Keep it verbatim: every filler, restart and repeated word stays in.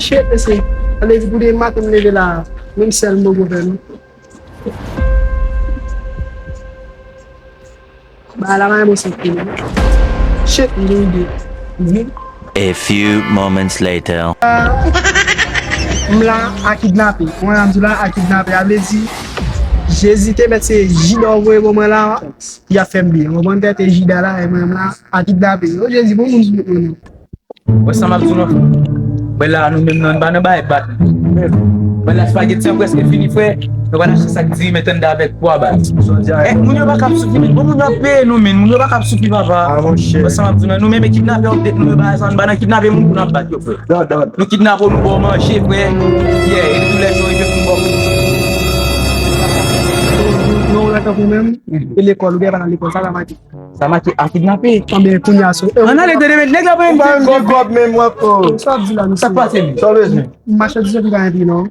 Shit, mesye. Sa vle di pou de maten m leve la, menm sèl m poko fè non. Bagay la pa gen bon sans pou mwen. Shit, m gen ide. Mhm. A few moments later. M la a kidnape. Mwen la m di la a kidnape. A vle di, Jezi te mèt se Jida w voye ban mwen la, y ap fè m byen. Ou konprann tèt e Jida la, e mwen m la a kidnape. O Jezi, bon moun sou mwen non. Wè sa m ap di w non. Wè la nou menm nan, n pa nan bagay bat. Wè la spaghetti an prèske fini frè. Nou pral achte sak diri menm tande avèk pwa baz. Eh, moun yo pa kap soufri menm. Bon moun yo ap peye nou menm. Moun yo pa kap soufri papa. Wè sa m ap di w non. Nou menm e kidnape update nou yo bagay sa. Nou pa nan kidnape moun pou n ap bat yo frè. Nou kidnape w nou ba w manje frè. Yeah, e toulèjou rive pou n ba w. Non, ou la tankou menm, e lekòl, ou gen pa nan lekòl, sa la mache. Sa make a kidnape. Anben kounye a sou. Ann ale tande men nèg la pa menm Ou pa menm gen kòb menm wè. Sa ap di la misye. Sa k pase menm? Sa w bezwen? Machandiz yo pi pa enpi non.